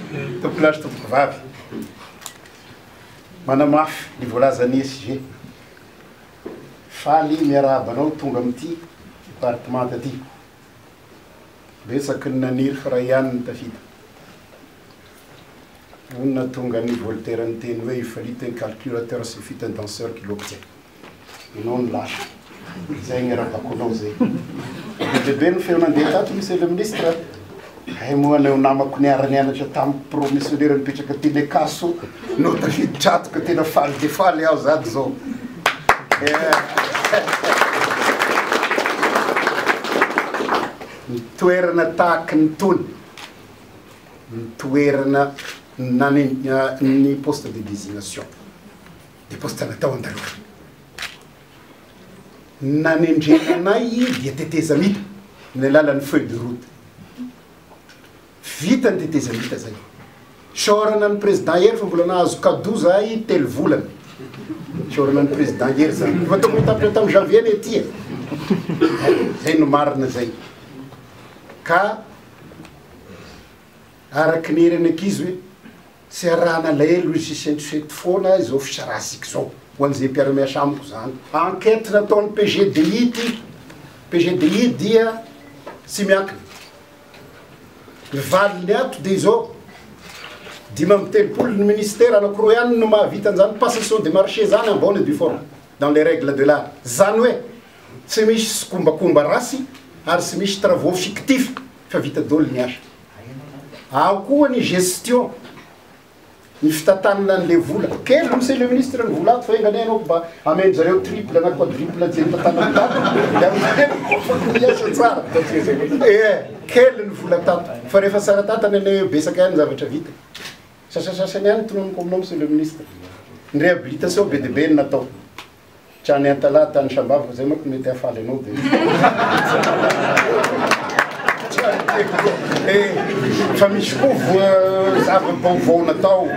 Tompolahy sy tompokovavy, manamafy ny voalazan'ny SG. Faly miarahaba anao tonga amin'ity departemanta ity. Betsaky ny naniry fa ray ihany no tafita. Honina tonga ny Voltaire niteny hoe il fallut un calculateur ce fut un danseur qui l'obtient. Ianao no lasa. Zay ny arabako anao zay. Be dia be ny feo nandeha tato Monsieur le Ministre. Hay moa anao namako niara-nianatra tamiko promotionnaire nipetraka teny Ankatso no tafiditra ato ka tena faly dia faly aho zany zao. Ny toerana tahaky ny tony, ny toerana ny poste de désignation. Dia poste natao andalovana. Ny nanendrena anay dia tetezamita amin'ny alalan'ny feuille de route. Vita ny tetezamita zay. Isaorana ny président Hery fa mbola nahazo cadeau zahay telo volana. Isaorana ny président Hery zany. Efa tokony ho tapitra tamin'ny janvier ny aty e. Zay no marina zay. Ka araky ny herin'ny ankizy hoe Tsy arahana alahelo sy sentosento foana izao fisarahasika izao ho an'izay mpiara-miasa amiko izany. Enquête nataon'ny PGDI ity. PGDI dia tsy miankina. Ny valiny ato dia izao, 35 ny ministera, anankiroa ihany no mahavita an'izany passation de marché izany en bonne et due forme, dans les règles de l'art. Izany hoe tsy misy tsikombakomba ratsy ary tsy misy travaux fictifs fa vita daholo ny asa. Ao koa ny gestion, ny fitantanana an'le vola. Kely monsieur le ministre ny vola ato fa enga anie ianao mba amen zareo triple na quadruple zay nitantanako tato dia amizay afaka miasa tsara. Eh, kely ny vola tato fa rehefa tsara tantana anie betsaka ihany ny zavatra vita. Sasasasany ihany tononiko aminao monsieur le ministre. Ny réhabilitation be dia be ny natao. Trany Antalaha tany Sambava zay manko mety hahafaly anao de eh, fa misy koa voa zava-baovao natao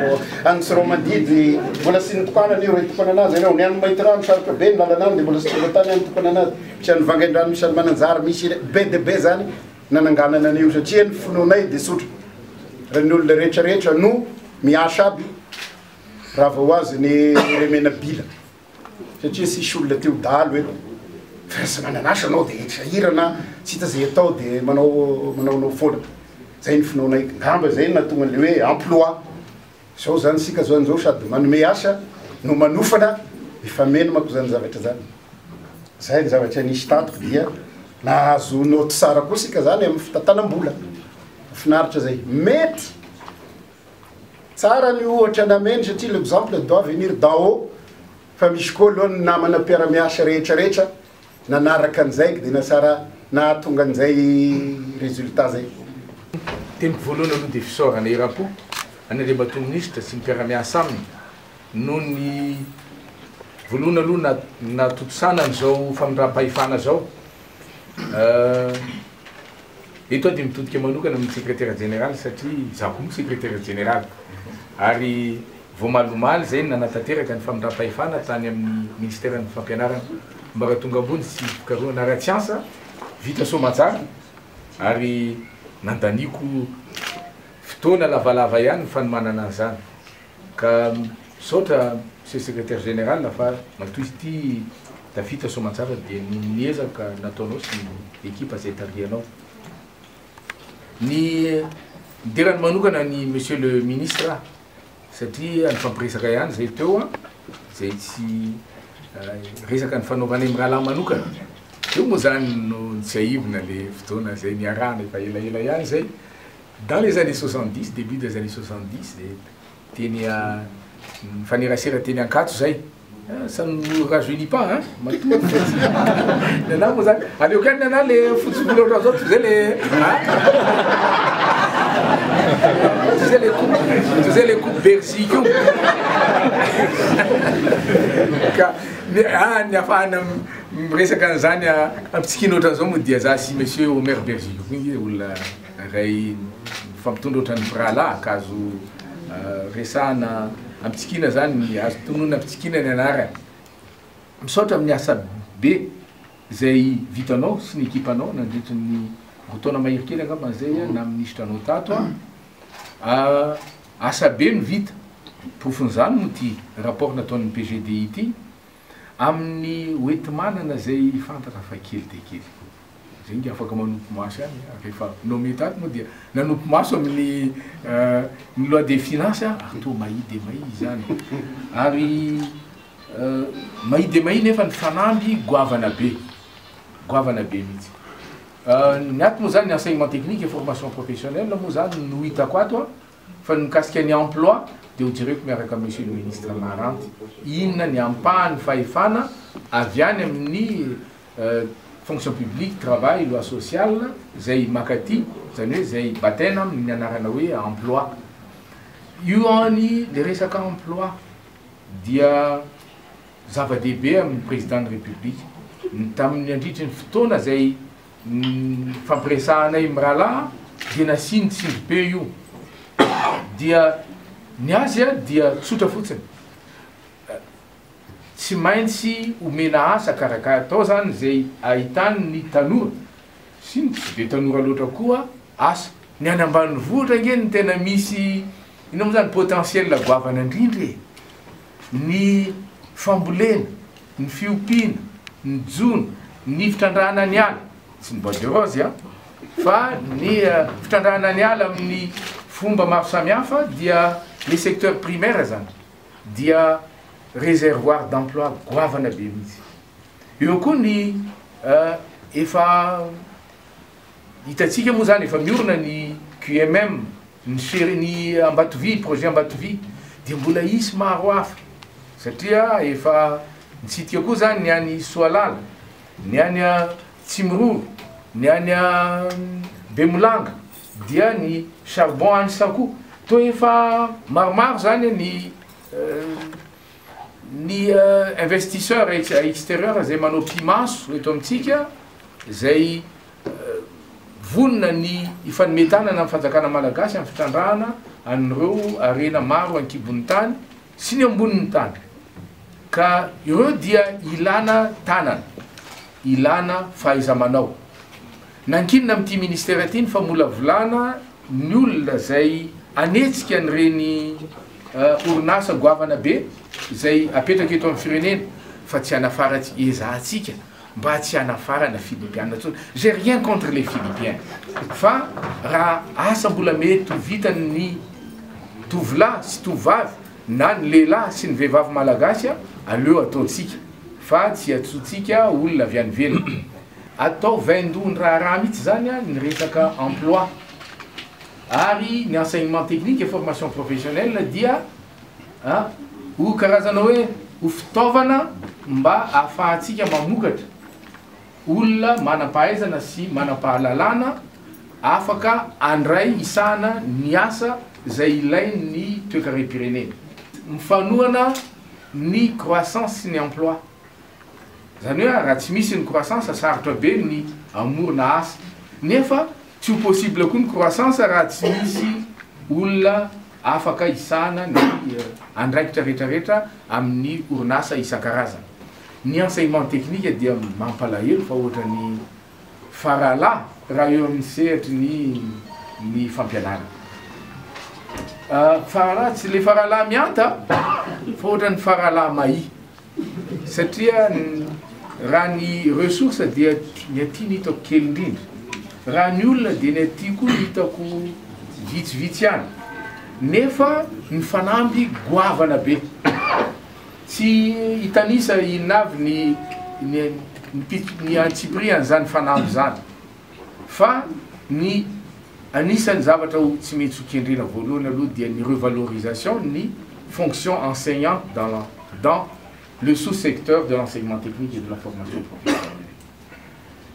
any Tsiroamandidy mbola tsy nitokanana io, nitokanana azy ianao, ny any Maintirano sarotra be ny lalana any de mbola tsy tonga tany any nitokanana azy, misy any Vangaindrano misy any Mananjary misy be de be zany nananganana an'io satria ny finoanay de tsotra, raha ny olona rehetra rehetra no miasa aby rava ho azy ny Remenabila. Satria tsisy olona te ho dahalo eto. Fa tsy manana asa anao dia sahirana, tsy hita izay atao dia manao manaonao foana. Zay ny finoanay. Angamba izay no nahatonga an'ilay hoe emploi. Izao izany isika izao izao sady manome asa no manofana, mifameno manko izany zavatra izany. Izay ny zavatra nisy tato dia nahazo note tsara koa isika izany amin'ny fitantanam-bola. Mahafinaritra izay. Mety Tsara ny ohatra nameny satria l'exemple doit venir d'en haut fa misy koa aloha ny namana mpiara-miasa rehetra rehetra nanaraka an'izay dia natsara nahatonga an'izay résultat zay. Teniko voalohany aloha dia fisaorana eram-po an'Andriamatoa Minisitra sy ny mpiara-miasa aminy noho ny voalohany aloha nahatontosana an'izao famindram-pahefana izao. Eto aho dia mitodika manokana amin'ny sekretera jeneraly satria izaho koa moa sekretera jeneraly ary vao omaly izay no nanatanteraka ny famindram-pahefana tany amin'ny ministeran'ny fampianarana ambaratonga ambony sy fikarohana ara-tsiansa vita soamantsara ary nandaniako fotoana lavalava ihany ny fanomanana an'izany. Ka misaotra Monsieur Secrétaire Général fa matoa izy ity tafita soamantsara dia noho ny ezaka nataonao sy ny ekipa izay tarihanao. Ny miderany manokana ny Monsieur le Ministre aho satria nifampiresaka ihany izay teo an, izay tsy resaka nifanaovanay mirahalahy manokana. Teo moa izany no nitsiahivina le fotoana izay niarahana efa elaela ihany izay. Dans les années 70, début des années 70, dia teny nifanerasera teny Ankatso zay. Ça ne nous rajeunit pas hein, matoa fotsy. Ny anah moa zany, aleoko ihany ny anah le fotsy volo ohatran'izao toy izay le hein. Toy izay le coupe, toy izay le coupe Bergy ko. Ka ny ah ny afahana miresaka an'izany ampitsikiana ohatran'izao moa dia za sy monsieur Omer Bergy koa nge olona Iray mifampitondra ohatran'ny mpirahalahy ka azo resahana ampitsikiana zany, azo tononina ampitsikiana ny anarany. Misaotra amin'ny asa be izay vitanao sy ny ekipanao nandritry ny roa taona mahery kely angamba izay naha minisitra anao tato. Asa be no vita, porofon'izany moa ity rapport nataon'ny PGDI ity, amin'ny hoenti-manana izay fantatra fa kely dia kely. Zay nge afaka manopy maso ihany a, rehefa nommé tato moa dia nanopy maso amin'ny ny loi des finances aho ary toa mahia dia mahia izany. Ary mahia dia mahia nefa ny fanamby goavana be, goavana be mihitsy. Ny ato moa zany ny enseignement technique et formation professionnelle moa zany no hitako ato a, fa ny mikasika ny emploi dia ho jereko miaraka amin'ny monsieur le ministre Maranty, inona ny ampahan'ny fahefana avy any amin'ny fonction publique, travail, loi sociale zay makaty, zany hoe zay bataina amin'ny anarana hoe emploi. Io any le resaka emploi dia zava-dehibe amin'ny président ny république. Ny tamin'ny andritry ny fotoana zay nifampiresahanay mirahalahy dia nasiany tsindrim-peo io, dia ny azy dia tsotra fotsiny, tsy maintsy omena asa karaka atao zany zay ahitany ny tanora sy ny tsy de tanora loatra koa asa. Ny any ambanivohitra ange no tena misy inona moa zany potentiel goavana indrindra e! Ny fambolena, ny fiompiana, ny jono, ny fitrandrahana ny ala, tsy ny bois de rose an, fa ny fitrandrahana ny ala amin'ny fomba maro samihafa dia le secteur primaire zany dia réservoir d'emploi goavana be mihitsy. Eo koa ny efa hitantsika moa zany efa miorina ny QMM, ny fer- ny Ambatovy, projet Ambatovy, dia mbola hisy maro hafa satria efa nitsidika koa zany ny any Soalala, ny any Tsimiroro, ny any Bemolanga, dia ny charbon any Sakoa. Toa efa maromaro zany ny ny investisseur exterieur zay manao pi-maso eto amintsika zay vonona ny hifanome tanana amin'ny fanjakana malagasy amin'ny fitrandrahana an'ireo harena maro an-kibon'ny tany sy ny ambonin'ny tany. Ka ireo dia ilana tanana, ilana fahaiza-manao. Nankinina amin'ity ministera ity ny famolavolana ny olona izay hanetsika an'ireny orinasa goavana be izay apetraka eto amin'ny firenena fa tsy hanafara-tsy ezahantsika mba tsy hanafarana Filipiana intsony. J'ai rien contre les Philippiens fa raha asa mbola mety ho vitan'ny tovolahy sy tovovavy na ny lehilahy sy ny vehivavy malagasy aleo ataontsika fa tsy iantsoantsika olona avy any ivelany. Atao vaindohan-draharaha mihitsy izany ny resaka emploi ary ny enseignement technique et formation professionnelle dia ho karazana hoe ho fitaovana mba ahafahantsika mamokatra olona manam-pahaizana sy manam-pahalalana afaka handray hisahana ny asa izay ilain'ny toekarem-pirenena. Mifanohana ny croissance sy ny emploi. Izany hoe raha tsy misy ny croissance sarotra be ny hamorona asa. Nefa tsy ho possible koa ny croissance raha tsy misy olona afaka hisahana ny andraikitra rehetrarehetra amin'ny orinasa isan-karazany. Ny enseignement technique dia mampalahelo fa ohatran'ny faralahy raha eo amin'ny sehatry ny ny fampianarana. Faralahy tsy le faralahy mihanta fa ohatran'ny faralahy mahia. Satria raha ny ressource dia ny aty no hitako kely indrindra, raha ny olona dia ny aty koa no hitako vitsivitsy ihany, nefa ny fanamby goavana be, tsy hitanisa inona avy ny ny ny antsipirihan'izany fanamby izany fa ny anisan'ny zavatra ho tsy maintsy ho kendrena voalohany aloha dia ny revalorisation ny fonction enseignant dans la dans le sous secteur de l'enseignement technique et de la formation professionnelle.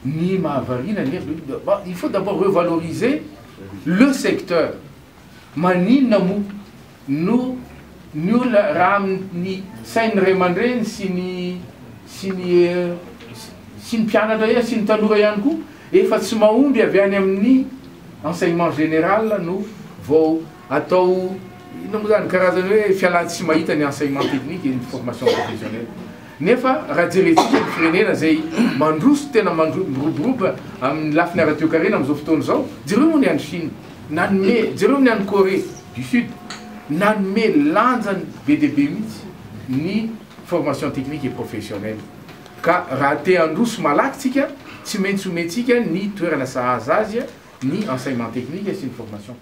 Ny mahavariana anefa, il faut d'abord revaloriser le secteur. Maninona moa no ny olona raha amin'ny sain'ny ray aman-dreny sy ny sy ny sy ny mpianatra ihany sy ny tanora ihany koa efa tsy mahomby avy any amin'ny enseignement général no vao atao inona moa zany karazany hoe fialan-tsy mahita ny enseignement technique et ny formation professionnelle. Nefa raha jerentsika ny firenena izay mandroso tena mandro miroborobo amin'ny lafiny ara-toekarena amin'izao fotoana izao, jereo moa ny any Chine. Nanome, jereo ny any Corée du Sud, nanome lanjany be dia be mihitsy ny formation technique et professionnelle. Ka raha te handroso malaky tsika, tsy maintsy omentsika ny toerana sahaza azy ny enseignement technique sy ny formation.